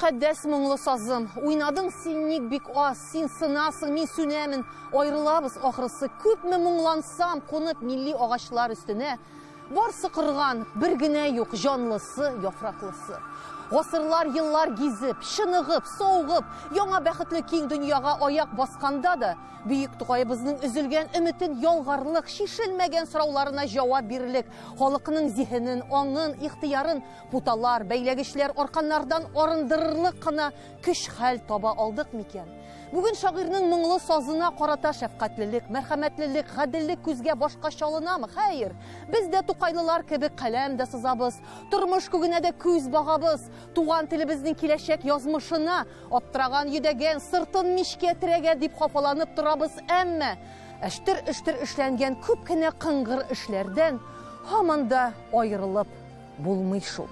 Мөкатдәс моңлы сазым, уйнадың син ник бик аз, син сынасың, мин сүнәмен, аерылабыз ахрысы, күпме моңлансам, кунып милли агачлар өстенә, барсы корган, бер генә юк, җанлысы, яфраклысы. Гасырлар, еллар гизеп, чыныгып, саугып, яңа бәхетле киң дөньяга аяк басканда да, бөек Тукаебызның өзелгән өметен ялгарлык, чишелмәгән сорауларына җавап бирерлек, халыкның зиһенен, аңын, ихтыярын путалар, бәйләгечләр, арканнардан арындырырлык кына көч-хәл таба алдык микән? Бүген шагыйрьнең моңлы сазына карата шәфкатьлелек, мәрхәмәтлелек, гаделлек күзгә башка чалынамы? Хәер, без дә тукайлылар кебек каләм дә сызабыз, тормыш күгенә дә күз багабыз, туган телебезнең киләчәк язмышына аптыраган, йөдәгән, сыртын мичкә терәгән дип хафаланып торабыз, әмма әштер-өштер эшләнгән күп кенә кыңгыр эшләрдән һаман да аерылып булмый шул.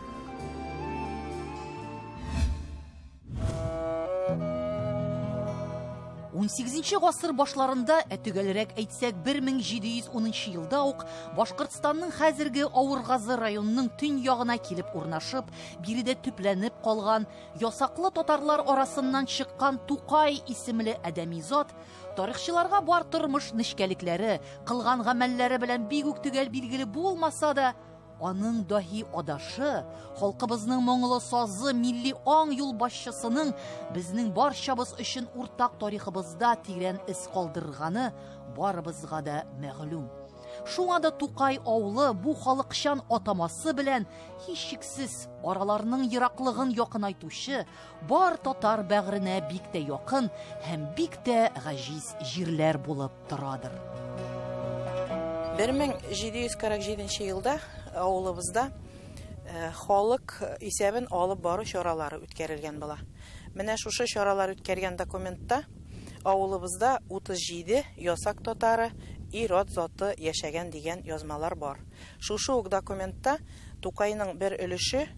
Унсигезенче гасыр башларында, ә төгәлрәк әйтсәк, 1710 елда ук Башкортстанның хәзерге Авыргазы районының төньягына килеп урнашып, биредә төпләнеп калган ясаклы татарлар арасыннан чыккан Тукай исемле адәми зат тарихчыларга бар тормыш нечкәлекләре, кылган гамәлләре белән бик үк төгәл билгеле булмаса да, аның даһи адашы, халкыбызның моңлы сазы, милли аң юлбашчысының безнең барчабыз өчен уртак тарихыбызда тирән эз калдырганы барыбызга да мәгълүм. Шуңа да Тукай авылы бу халыкчан атамасы белән һичшиксез араларның ераклыгын якынайтучы бар татар бәгыренә бик тә якын һәм бик тә гаҗиз җирләр булып торадыр. 1747 елда авылыбызда халык исәбен алып бару чаралары үткәрелгән була. Менә шушы чаралар үткәргән документта авылыбызда 37 ясак татары ир-ат заты яшәгән дигән язмалар бар. Шушы ук документта Тукайның бер өлеше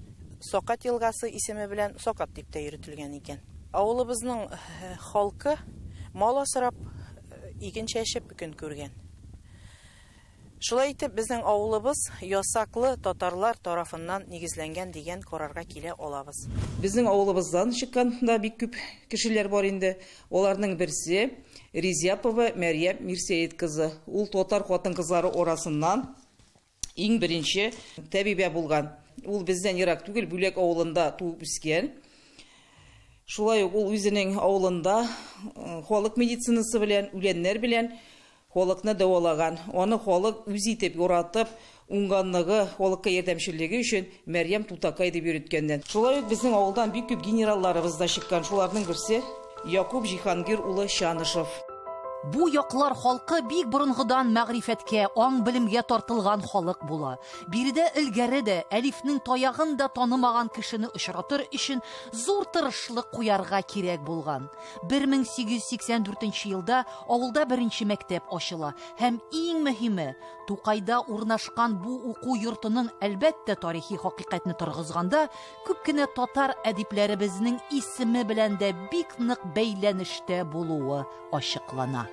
Сокат елгасы исеме белән Сокат дип тә йөртелгән икән. Авылыбызның халкы мал асрап, иген чәчеп көн күргән. Шулай итеп, безнең авылыбыз ясаклы татарлар тарафыннан нигезләнгән дигән карарга килә алабыз. Безнең авылыбыздан чыккан да бик күп кешеләр бар инде. Аларның берсе Резяпова Мәрьям Мирсәет кызы. Ул татар хатын-кызлары арасыннан иң беренче табибә булган. Ул бездән ерак түгел, Бүләк авылында туып үскән. Шулай ук ул үзенең авылында халык медицинасы белән, үләннәр белән халыкны дәвалаган. Аны халык үз итеп, яратып, уңганлыгы, халыкка ярдәмчеллеге өчен Мәрьям Тутакай дип йөрткәннәр. Шулай ук безнең авылдан бик күп генералларыбыз да чыккан. Шуларның берсе Якуб Җиһангир улы Чанышев. Бу яклар халкы бик борынгыдан мәгърифәткә, аң-белемгә тартылган халык була. Биредә элгәре дә Әлифнең таягын да танымаган кешене очратыр өчен зур тырышлык куярга кирәк булган. 1884 елда авылда беренче мәктәп ачыла һәм иң мөһиме, Тукайда урнашкан бу уку йортының, әлбәттә, тарихи хакыйкатьне торгызганда күп кенә татар әдипләребезнең исеме белән дә бик нык бәйләнештә булуы ачыклана.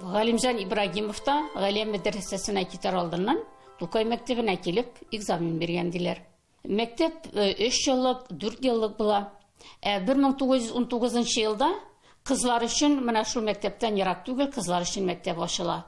Галимҗан Ибрагимов та Галия мәдрәсәсенә китәр алдыннан Тукай мәктәбенә килеп экзамен биргән диләр. Мәктәп 3 еллык, 4 еллык була. Ә 1919 елда кызлар өчен менә шул мәктәптән ерак түгел кызлар өчен мәктәп ачыла.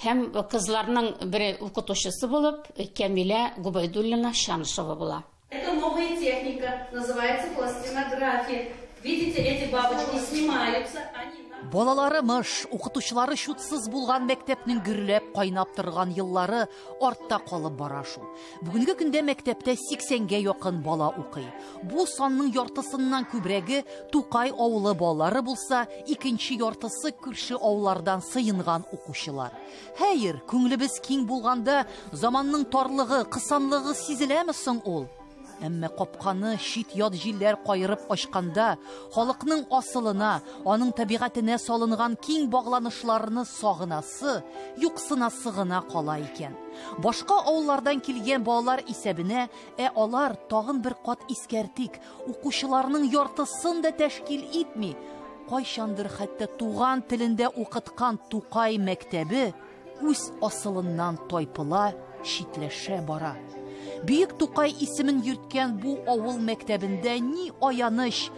Һәм кызларның бер укытучысы булып Камилә Губайдуллина Шанышева була. Это новая техника, называется пластинография. Видите, эти бабочки снимаются, они на Балалары мыш, укытучылары чутсыз булган мәктәпнең гөрләп кайнап торган еллары артта калып бара шул. Бүгенге көндә мәктәптә 80гә якын бала укый. Бу санның яртысыннан күбрәге Тукай авылы балалары булса, икенче яртысы күрше авыллардан сыенган укучылар. Хәер, күңелебез киң булганда заманның тарлыгы, кысанлыгы сизеләме соң ул? Әмма капканы чит-ят җилләр кайырып ачканда, халыкның асылына, аның табигатенә салынган киң багланышларны сагынасы, юксынасы гына кала икән. Башка авыллардан килгән балалар исәбенә, ә алар тагын бер кат искәртик, укучыларның яртысын да тәшкил итми. Кайчандыр хәтта туган телендә укыткан Тукай мәктәбе үз асылыннан тайпыла, читләшә бара. Бөек Тукай исемен йөрткән бу авыл мәктәбендә ни аяныч,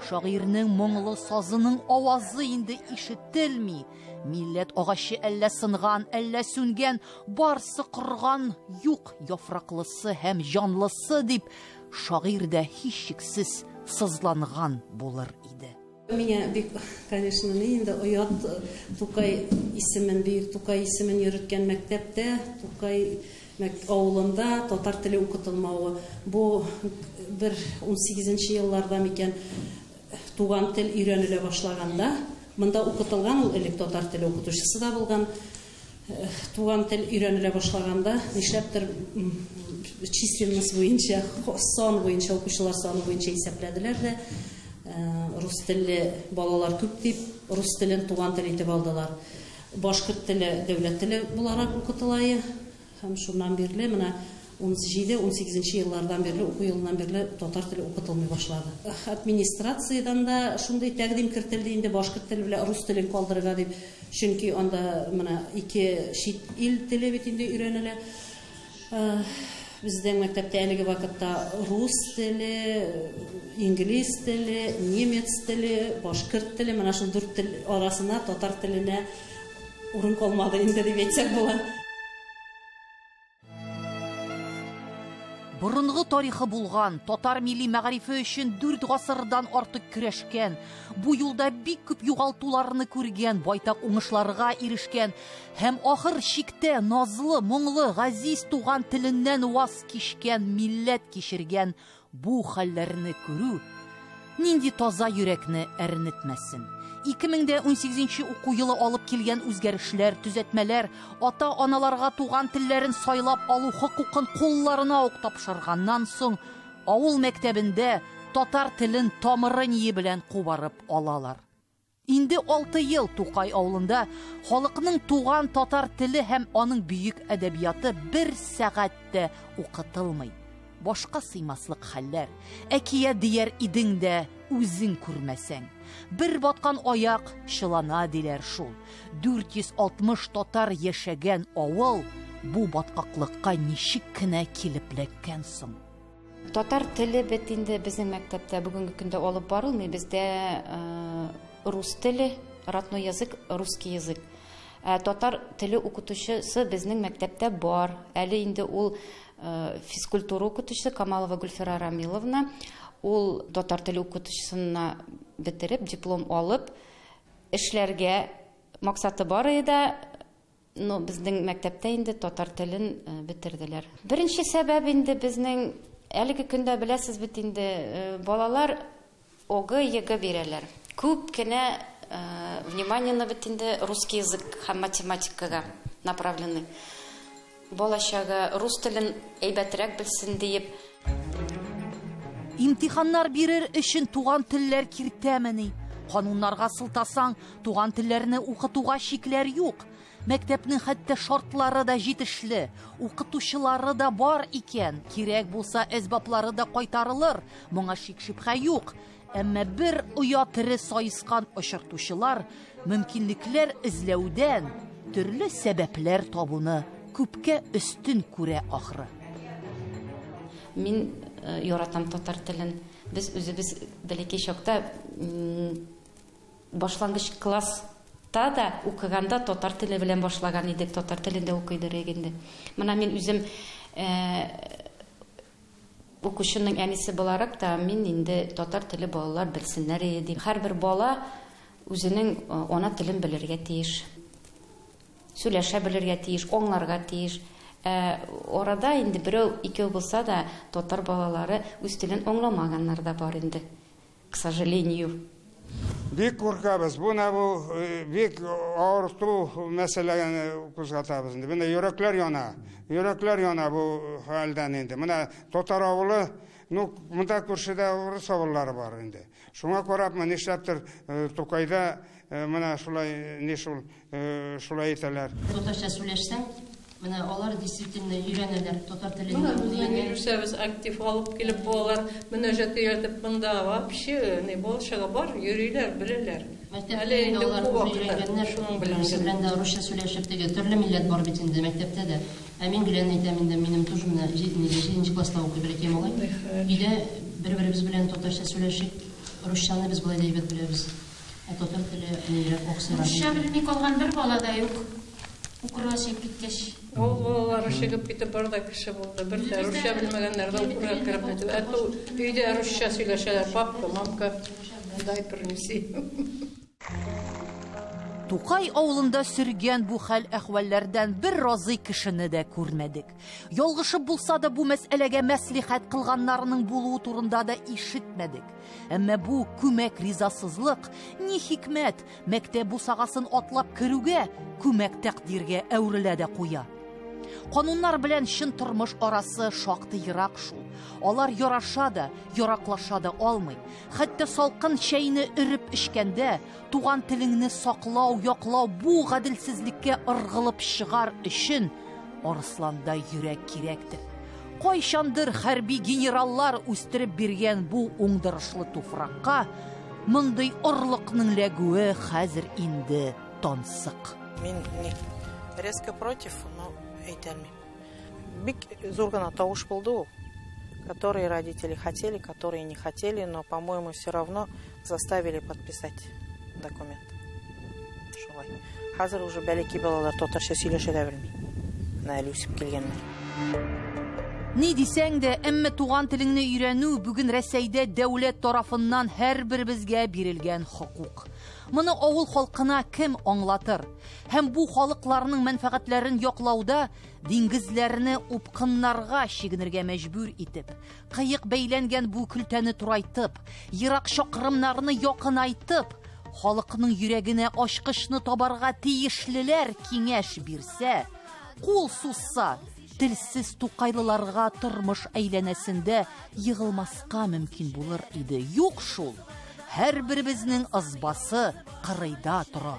шагыйрьнең моңлы сазының авазы инде ишетелми. Милләт агачы әллә сынган, әллә сүнгән, барсы корган, юк яфраклысы һәм җанлысы дип шагыйрь дә һичшиксез сызланган булыр иде. Миңа бик, конечно, ни инде оят Тукай исемен, бөек Тукай исемен йөрткән мәктәптә, Тукай авылында татар теле укытылмавы. Бу бер 18 елларда микән туган тел өйрәнелә башлаганда, монда укытылган ул элек татар теле укытучысы да булган. Туган тел өйрәнелә башлаганда, нишләптер численность буенча, сан буенча, укучылар саны буенча исәпләделәр дә, рус телле балалар күп дип, рус телен туган тел итеп алдылар. Башкорт теле дәүләт теле буларак укытыла. Һәм шуннан бирле менә 17-18 еллардан бирле, уку елыннан бирле татар теле укытылмый башлады. Администрациядән дә шундый тәкъдим кертелде инде башкорт теле белән рус телен калдырырга дип, чөнки анда менә ике чит ил теле бит инде өйрәнелә. Безнең мәктәптә әлеге вакытта рус теле, инглиз теле, немец теле, башкорт теле, менә шул дүрт тел арасына татар теленә урын калмады инде дип әйтсәк була. Борынгы тарихы булган, татар милли мәгарифе өчен 4 гасырдан артык көрәшкән, бу юлда бик күп югалтуларны күргән, байтак уңышларга ирешкән һәм ахыр чиктә назлы, моңлы, газиз туган теленнән ваз кичкән милләт кичергән бу хәлләрне күрү нинди таза йөрәкне әрнетмәсен. 2018 уку елы алып килгән үзгәрешләр, төзәтмәләр, ата-аналарга туган телләрен сайлап алу хокукын кулларына ук тапшырганнан соң, авыл мәктәбендә татар телен тамыры ние белән кубарып алалар. Инде 6 ел Тукай авылында халыкның туган татар теле һәм аның бөек әдәбияты бер сәгать тә укытылмый. Башка сыймаслык хәлләр, әкият дияр идең дә үзең күрмәсәң. Бер баткан аяк чылана диләр шул. 460 татар яшәгән авыл бу баткаклыкка ничек кенә килеп эләккән соң? Татар теле бит инде безнең мәктәптә бүгенге көндә алып барылмый. Бездә рус теле, родной язык, русский язык. Татар теле укытучысы безнең мәктәптә бар. Әле инде ул физкультура укытучысы Камалова Гөлфира Рамиловна, ул татар теле укытучысына бетереп, диплом алып, эшләргә максаты бар иде, но безнең мәктәптә инде татар телен бетерделәр. Беренче сәбәп инде безнең әлеге көндә беләсез бит инде балалар ОГЭ, ЕГЭ бирәләр. Күп кенә внимание бит инде русский язык һәм математикага направлены. Балачага рус телен әйбәтрәк белсен диеп. Имтиханнар бирер өчен туган телләр киртәмени? Кануннарга сылтасаң, туган телләрне укытуга шикләр юк. Мәктәпнең хәтта шартлары да җитешле, укытучылары да бар икән. Кирәк булса, әсбаплары да кайтарылыр. Моңа шик-шөбһә юк. Әмма бер оя тере сайыскан очыртучылар мөмкинлекләр эзләүдән төрле сәбәпләр табуны күпкә өстен күрә ахры. Мин яратам татар телен. Без үзебез бәләкәй чакта башлангыч класста да укыганда татар теле белән башлаган идек, татар телендә укыйдыр инде. Менә мин үзем укучының әнисе буларак та мин инде татар теле балалар белсеннәр иде дип. Һәрбер бала үзенең ана телен белергә тиеш. Сөйләшә белергә тиеш, аңларга тиеш. Арада инде берәү, икәү булса да татар балалары үз телен аңламаганнар да бар инде, к сожалению. Бик куркабыз. Буна бу бик авырту мәсьәләне кузгатабыз инде. Менә йөрәкләр яна. Йөрәкләр яна бу хәлдән инде. Менә татар авылы, ну, монда күршедә урыс авыллары бар инде. Шуңа карап, менә нишләптер Тукайда менә шулай, ни шул, шулай әйтәләр. Татарча сөйләшсәң, Менә алар действительно өйрәнәләр татар телен. Менә безнең Илүсәбез актив алып килеп балалар мөнәҗәт өйрәтеп монда вообще не бала-чага бар, йөриләр, беләләр. Мәктәптә Әле инде инде алар уку уже вакыты. өйрәнгәннәр, Шуның белән берсе генә. белән дә русча сөйләшеп теге төрле милләт бар бит инде мәктәптә дә. Ә мин гелән әйтәм инде, минем тоже менә җиденче класста укый бер ике малай. Өйдә бер-беребез белән татарча сөйләшик, русчаны без болай да әйбәт беләбез. Ә татар теле нирәк аксыйрак. Русча белми калган бер бала да юк. Укырга чыгып киткәч. Ул балалары чыгып китеп бар да кеше булды. Бер дә русча белмәгәннәр дә укырга кереп бетте. Ә то өйдә русча сөйләшәләр, папка, мамка, дай принеси. Тукай авылында сөргән бу хәл әхвәлләрдән бер разый кешене дә күрмәдек. Ялгышып булса да бу мәсьәләгә мәслихәт кылганнарының булуы турында да ишетмәдек. Әмма бу күмәк ризасызлык ни хикмәт мәктәп бусагасын атлап керүгә күмәк тәкъдиргә әверелә дә куя. Кануннар белән чын тормыш арасы шактый ерак шул. Алар яраша да, яраклаша да алмый. Хәтта салкын чәйне өреп эчкәндә туган телеңне саклау, яклау бу гаделсезлеккә ыргылып чыгар өчен арысланда йөрәк кирәктер. Кайчандыр хәрби генераллар үстереп биргән бу уңдырышлы туфракка мондый орлыкның ләгүе хәзер инде тансык. Мин не резко против, но әйтә алмыйм. Бик зур гына тавыш булды ул, которые родители хотели, которые не хотели, но, по-моему, все равно заставили подписать документ. Шулай. Хәзер уже бәләкәй балалар татарча сөйләшә дә белми. Менә әле үсеп килгәннәр. Ни дисәң дә, әмма туган телеңне өйрәнү бүген Рәсәйдә дәүләт тарафыннан һәрберебезгә бирелгән хокук. Моны авыл халкына кем аңлатыр? Һәм бу халыкларның мәнфәгатьләрен яклауда диңгезләрне упкыннарга чигенергә мәҗбүр итеп, кыек бәйләнгән бу көлтәне турайтып, ерак чакрымнарны якынайтып, халыкның йөрәгенә ачкычны табарга тиешлеләр киңәш бирсә, кул сузса, телсез тукайлыларга тормыш әйләнәсендә егылмаска мөмкин булыр иде. Юк шул. Һәрберебезнең ызбасы кырыйда тора.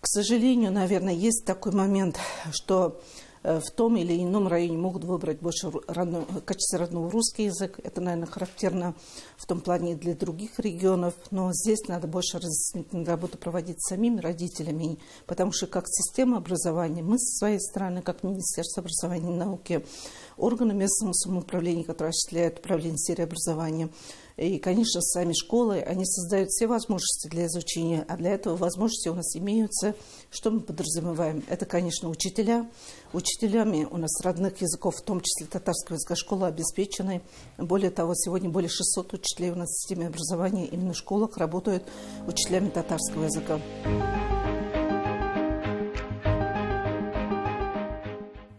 К сожалению, наверное, есть такой момент, что в том или ином районе могут выбрать больше в качестве родного русский язык. Это, наверное, характерно в том плане и для других регионов. Но здесь надо больше разъяснительную работу проводить с самими родителями, потому что как система образования, мы со своей стороны, как Министерство образования и науки, органы местного самоуправления, которые осуществляют управление сферой образования, и, конечно, сами школы, они создают все возможности для изучения, а для этого возможности у нас имеются. Что мы подразумеваем? Это, конечно, учителя. Учителями у нас родных языков, в том числе татарского языка, школы обеспечены. Более того, сегодня более 600 учителей у нас в системе образования именно в школах работают учителями татарского языка.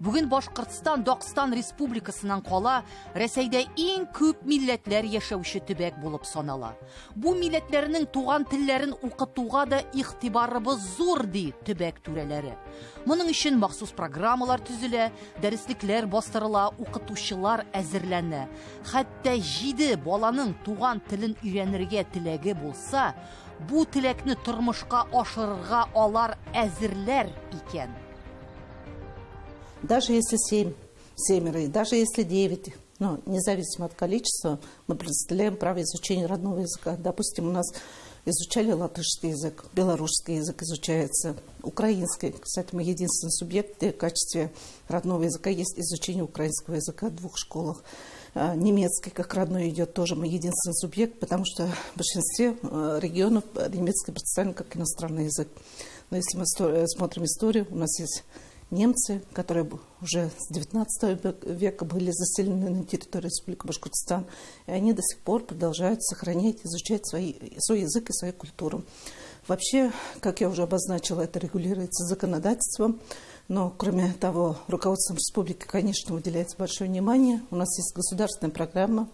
Бүген Башкортстан, Дагстан республикасыннан кала Рәсәйдә иң күп милләтләр яшәүче төбәк булып санала. Бу милләтләрнең туган телләрен укытуга да игътибарыбыз зур, ди төбәк түрәләре. Моның өчен махсус программалар төзелә, дәреслекләр бастырыла, укытучылар әзерләнә. Хәтта 7 баланың туган телен өйрәнергә теләге булса, бу теләкне тормышка ашырырга алар әзерләр икән. Даже если 7, семеро, и даже если 9, но независимо от количества, мы предоставляем право изучения родного языка. Допустим, у нас изучали латышский язык, белорусский язык изучается, украинский. Кстати, мы единственный субъект, где в качестве родного языка есть изучение украинского языка в 2 школах. Немецкий как родной идет тоже, мы единственный субъект, потому что в большинстве регионов немецкий представлен как иностранный язык. Но если мы смотрим историю, у нас есть немцы, которые уже с 19 века были заселены на территории Республики Башкортостан, и они до сих пор продолжают сохранять, изучать свой язык и свою культуру. Вообще, как я уже обозначила, это регулируется законодательством, но, кроме того, руководством республики, конечно, уделяется большое внимание. У нас есть государственная программа,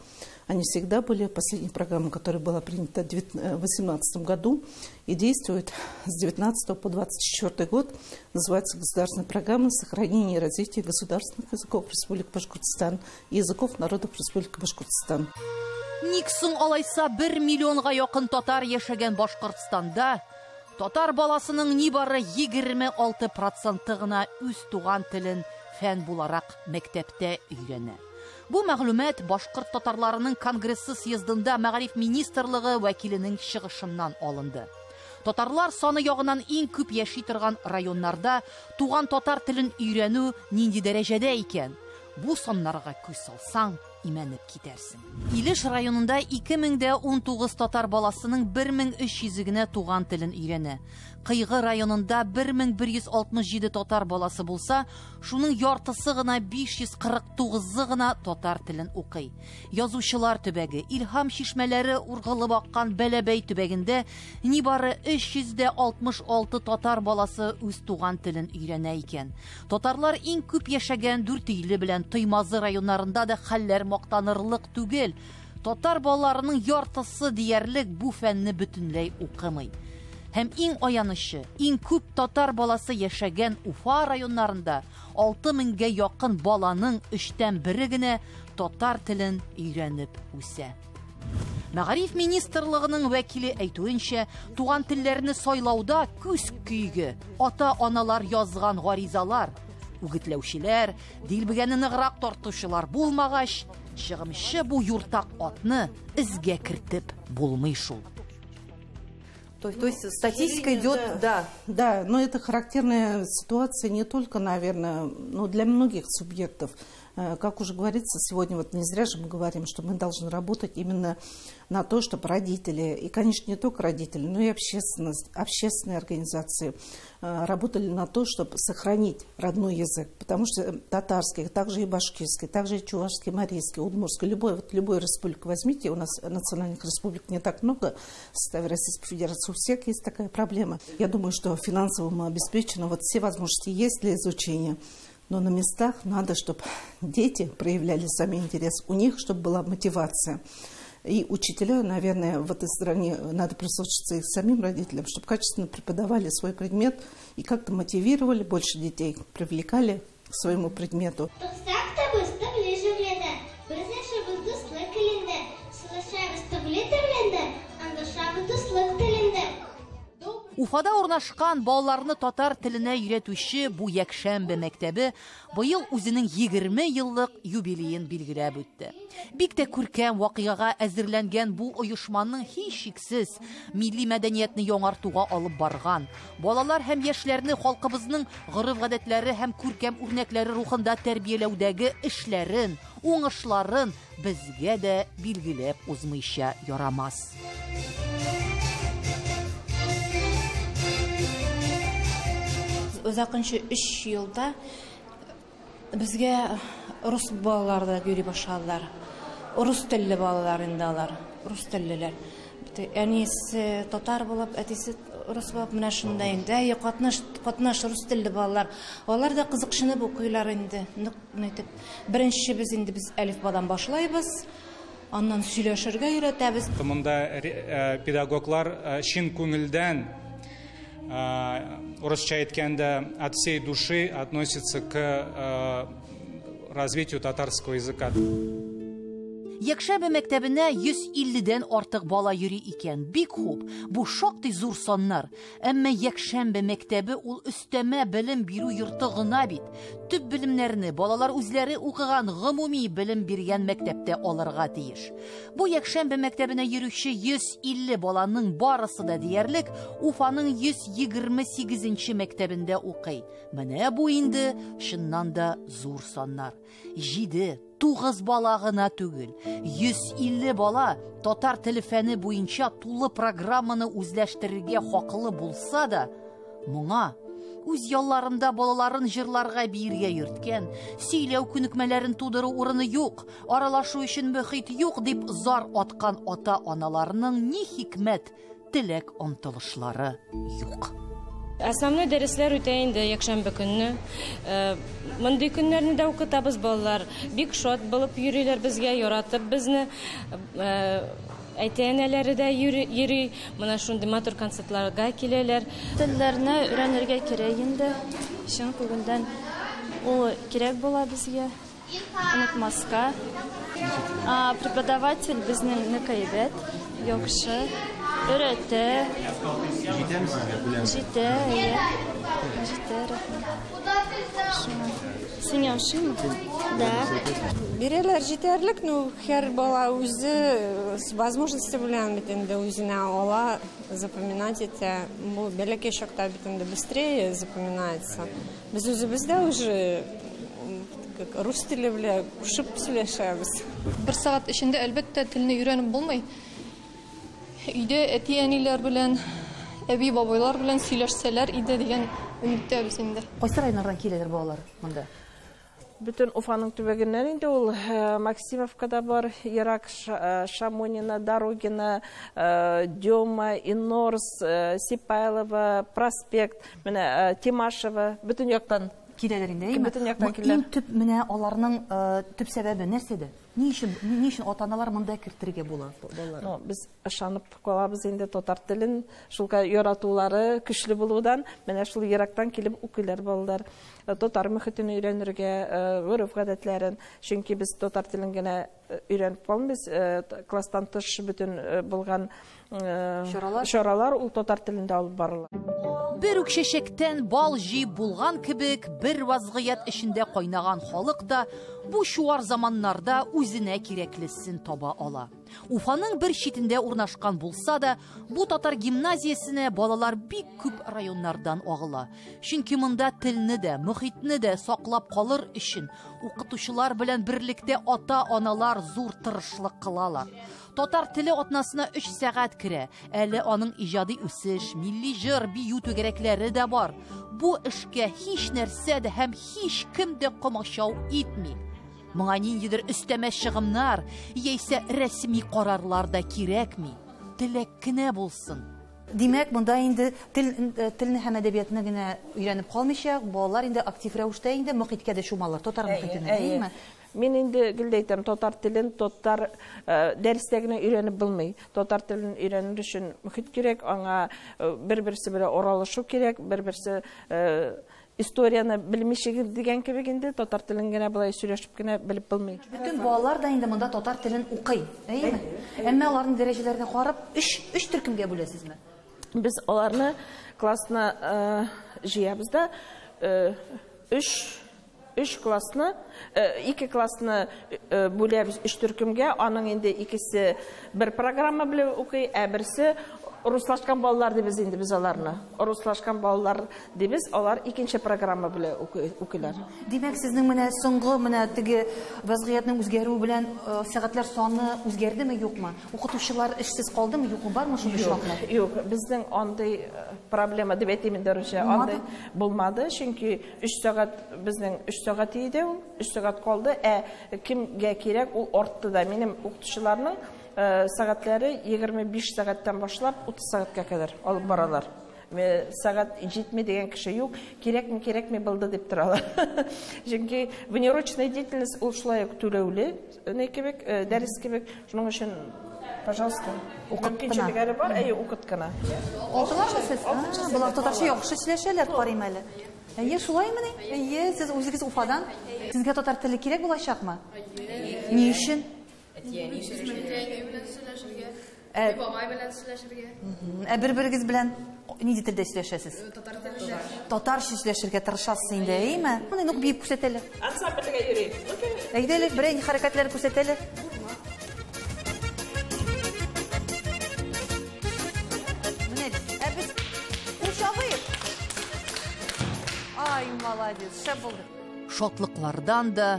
они всегда были. Последняя программа, которая была принята в 2018 году и действует с 19 по 24 год, называется Государственная программа сохранения и развития государственных языков Республики Башкортостан и языков народов Республики Башкортостан. Ник соң алайса 1 миллионга якын татар яшәгән Башкортстанда Татар баласының нибары 26% гына үз туган телен фән буларак мәктәптә өйрәнә. Бу мәгълүмат башкорт татарларының конгрессы съездында мәгариф министрлыгы вәкиленең чыгышыннан алынды. Татарлар саны ягыннан иң күп яши торган районнарда туган татар телен өйрәнү нинди дәрәҗәдә икән? Бу саннарга күз салсаң, имәнеп китәрсең. Илеш районында 2019 татар баласының 1300 генә туган телен өйрәнә. Кыйгы районында 1167 татар баласы булса, шуның яртысы гына 549-ы гына татар телен укый. Язучылар төбәге, Илһам чишмәләре ургылып аккан Бәләбәй төбәгендә нибары 366 татар баласы үз туган телен өйрәнә икән. Татарлар иң күп яшәгән Дүртөйле белән Туймазы районнарында да хәлләр мактанырлык түгел. Татар балаларының яртысы диярлек бу фәнне бөтенләй укымый. Һәм иң аянычы, иң күп татар баласы яшәгән Уфа районнарында 6000гә якын баланың 1/3 генә татар телен өйрәнеп үсә. Мәгариф министрлыгының вәкиле әйтүенчә, туган телләрне сайлауда күз көйге, ата-аналар язган гаризалар, үгетләүчеләр, дилбегәне ныграк тартучылар булмагач, чыгымчы бу юртак атны эзгә кертеп булмый шул. То есть статистика идет, да. Да, но это характерная ситуация не только, наверное, но для многих субъектов. Как уже говорится сегодня, вот не зря же мы говорим, что мы должны работать именно на то, чтобы родители, и, конечно, не только родители, но и общественность, общественные организации работали на то, чтобы сохранить родной язык. Потому что татарский, также и башкирский, также и чувашский, марийский, удмуртский, любой, вот любую республику возьмите, у нас национальных республик не так много в составе Российской Федерации, у всех есть такая проблема. Я думаю, что финансово мы обеспечены, вот все возможности есть для изучения. Но на местах надо, чтобы дети проявляли сами интерес, у них, чтобы была мотивация. И учителя, наверное, в этой стране надо прислушаться и к самим родителям, чтобы качественно преподавали свой предмет и как-то мотивировали больше детей, привлекали к своему предмету. Уфада урнашкан балаларны татар теленә өйрәтүче бу якшәмбе мәктәбе быел үзенең 20 еллык юбилеен билгеләп үтте. Бик тә күркәм вакыйгага әзерләнгән бу оешманың һичшиксез милли мәдәниятне яңартуга алып барган, балалар һәм яшьләрне халкыбызның гореф-гадәтләре һәм күркәм үрнәкләре рухында тәрбияләүдәге эшләрен, уңышларын безгә дә билгеләп узмыйча ярамас. Озакынчы 3 елда безгә рус балалары да йөри башладылар. Рус телле балалар инде алар, рус теллеләр. Әнисе татар булып, әтисе рус булып, менә шунда инде. Әй, катнаш рус телле балалар. Алар да кызыксынып укыйлар инде. Нык әйтеп, беренче без инде без әлифбадан башлайбыз. Аннан сөйләшергә өйрәтәбез. Монда педагоглар чын күңелдән, урысча әйткәндә, от всей души относится к развитию татарского языка. Якшәмбе мәктәбенә 150-дән артык бала йөри икән. Бик хуп, бу шактый зур саннар. Әмма якшәмбе мәктәбе ул өстәмә белем бирү йорты гына бит. Төп белемнәрне балалар үзләре укыган гомуми белем биргән мәктәптә алырга тиеш. Бу якшәмбе мәктәбенә йөрүче 150 баланың барысы да диярлек Уфаның 128-нче мәктәбендә укый. Менә бу инде чыннан да зур саннар. 7-9 бала гына түгел, 150 бала татар теле фәне буенча тулы программаны үзләштерергә хаклы булса да, моңа үз ялларында балаларын җырларга биергә йөрткән, сөйләү күнекмәләрен тудыру урыны юк, аралашу өчен мөхит юк дип зар аткан ата-аналарның ни хикмәт теләк омтылышлары юк. Основной дәресләр үтә инде якшәмбе көнне. Мондый көннәрне дә укытабыз балалар. Бик шат булып йөриләр безгә, яратып безне. Әти-әниләре дә йөри. Менә шундый матур концертларга киләләр. Телләрне өйрәнергә кирәк инде. Чын күңелдән ул кирәк була безгә. Онытмаска. Преподаватель безнең нык әйбәт, яхшы. Өйрәтә. Җитәме сезгә күләме? Җитә, әйе. Җитә, рәхмәт. Шуңа. Сиңа ошыймы? Да. Бирәләр җитәрлек, ну, һәр бала үзе с возможности белән бит инде үзенә ала, запоминать итә. Бу бәләкәй чакта бит инде быстрее запоминается. Без үзебез дә уже как рус теле белән кушып сөйләшәбез. Бер сәгать эчендә, әлбәттә, телне өйрәнеп булмый. Өйдә әти-әниләр белән, әби-бабайлар белән сөйләшсәләр иде дигән өметтәбез инде. Кайсы районнардан киләләр балалар монда? Бөтен Уфаның төбәгеннән инде ул, Максимовкада бар, Ерак, Шамонина, Дорогина, Дема, Инорс, Сипайлова, Проспект, менә Тимашева, бөтен яктан киләләр инде, әйеме? Бөтен яктан Бу киләләр. Иң төп менә аларның төп сәбәбе нәрсәдә? Ни өчен ата-аналар монда кертергә була балаларны? Ну, без ышанып калабыз инде татар телен, шулка яратулары көчле булудан, менә шул ерактан килеп укыйлар балалар. Татар мөхитен өйрәнергә, гореф-гадәтләрен, чөнки без татар телен генә өйрәнеп калмыйбыз, класстан тыш бөтен булган Чаралар? чаралар ул татар телендә алып барыла. Бер үк чәчәктән бал җыеп булган кебек, бер вазгыять эчендә кайнаган халык та бу чуар заманнарда үзенә кирәклесен таба ала. Уфаның бер читендә урнашкан булса да, бу татар гимназиясенә балалар бик күп районнардан агыла. Чөнки монда телне дә, мөхитне дә саклап калыр өчен укытучылар белән берлектә ата-аналар зур тырышлык кылалар. Татар теле атнасына 3 сәгать керә. Әле аның иҗади үсеш, милли җыр, бию түгәрәкләре дә бар. Бу эшкә һич нәрсә дә һәм һич кем дә комачау итми. Моңа ниндидер өстәмә чыгымнар, яисә рәсми карарлар да кирәкми. Теләк кенә булсын. Димәк, монда инде телне һәм әдәбиятны генә өйрәнеп калмыйча, балалар инде актив рәвештә инде мөхиткә дә чумалар, татар мөхитенә, әйеме? Мин инде гел дә әйтәм, татар телен татар дәрестә генә өйрәнеп булмый. Татар телен өйрәнер өчен мөхит кирәк, аңа бер-берсе белән аралашу кирәк, бер-берсе историяны белмичә дигән кебек инде татар телен генә болай сөйләшеп кенә белеп булмый. Бөтен балалар да инде монда татар телен укый, әйеме? Әйе. Әмма аларның дәрәҗәләренә карап, өч төркемгә бүләсезме? Без аларны классны җыябыз да өч классны, ике классны бүләбез өч төркемгә, аның инде икесе бер программа белән укый, ә берсе руслашкан балалар дибез инде без аларны. Руслашкан балалар дибез, алар икенче программа белән укыйлар. Димәк, сезнең менә соңгы менә теге вазгыятьнең үзгәрүе белән сәгатьләр саны үзгәрдеме, юкмы? Укытучылар эшсез калдымы, юкмы, бармы шундый Юк, очраклар? юк, безнең андый проблема дип әйтим инде русча, Булмады? андый булмады, чөнки 3 сәгать безнең 3 сәгать иде ул, 3 сәгать калды, ә кемгә кирәк ул артты да. Минем укытучыларның сәгатьләре 25 сәгатьтән башлап 30 сәгатькә кадәр алып баралар. Сәгать җитми дигән кеше юк, кирәкме, кирәкме булды дип торалар. Чөнки внеурочная деятельность ул шулай ук түләүле, не кебек, дәрес кебек. Шуның өчен, пожалуйста, Укыт кына. мөмкинчелекләре бар, әйе, укыт кына. Алтылармы сез? Алтынчы Болар сәгать татарча алар. яхшы сөйләшәләр, карыйм әле. Әйе, шулаймыни? Әйе, сез үзегез Уфадан. Сезгә татар теле кирәк булачакмы? Ни өчен? Әти-әни белән сөйләшергә, бабай белән сөйләшергә. Ә бер-берегез белән нинди телдә сөйләшәсез? Татар телендә. Татарча сөйләшергә тырышасыз инде, әйеме? Моны нук биеп күрсәт әле. Ансамбльгә йөри. Әйдә әле, берәй хәрәкәтләр күрсәт әле. Менә, ә без кул чабыйк. Ай, молодец, шәп булды. Шатлыклардан да,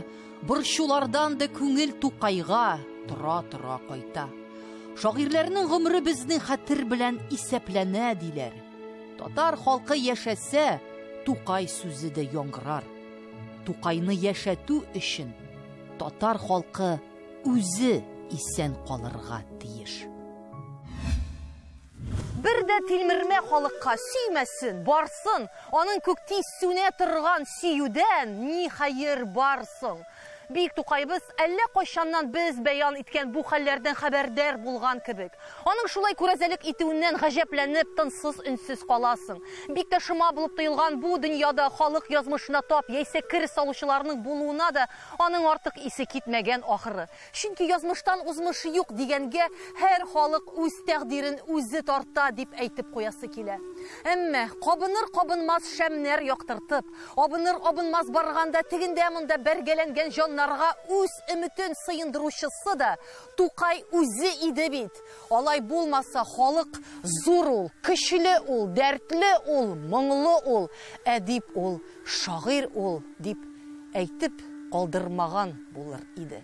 борчулардан да күңел Тукайга тора-тора кайта. Шагыйрьләрнең гомере безнең хәтер белән исәпләнә, диләр. Татар халкы яшәсә, Тукай сүзе дә яңгырар. Тукайны яшәтү өчен татар халкы үзе исән калырга тиеш. Бер дә тилмермә халыкка сөймәсен, барсын, аның күк тиз сүнә торган сөюдән ни хәер барсын. Бөек Тукаебыз әллә кайчаннан без бәян иткән бу хәлләрдән хәбәрдар булган кебек. Аның шулай күрәзәлек итүеннән гаҗәпләнеп, тынсыз-өнсез каласың. Бик тә шома булып тоелган бу дөньяда халык язмышына тап яисә кер салучыларның булуына да аның артык исе китмәгән ахры. Чөнки язмыштан узмыш юк дигәнгә һәр халык үз тәкъдирен үзе тарта дип әйтеп куясы килә. Әмма кабыныр-кабынмас шәмнәр яктыртып, абыныр-абынмас барганда тегендә-монда бәргәләнгән җаннарга үз өметен сыендыручысы да Тукай үзе иде бит. Алай булмаса, халык зур ул, көчле ул, дәртле ул, моңлы ул, әдип ул, шагыйрь ул дип әйтеп калдырмаган булыр иде.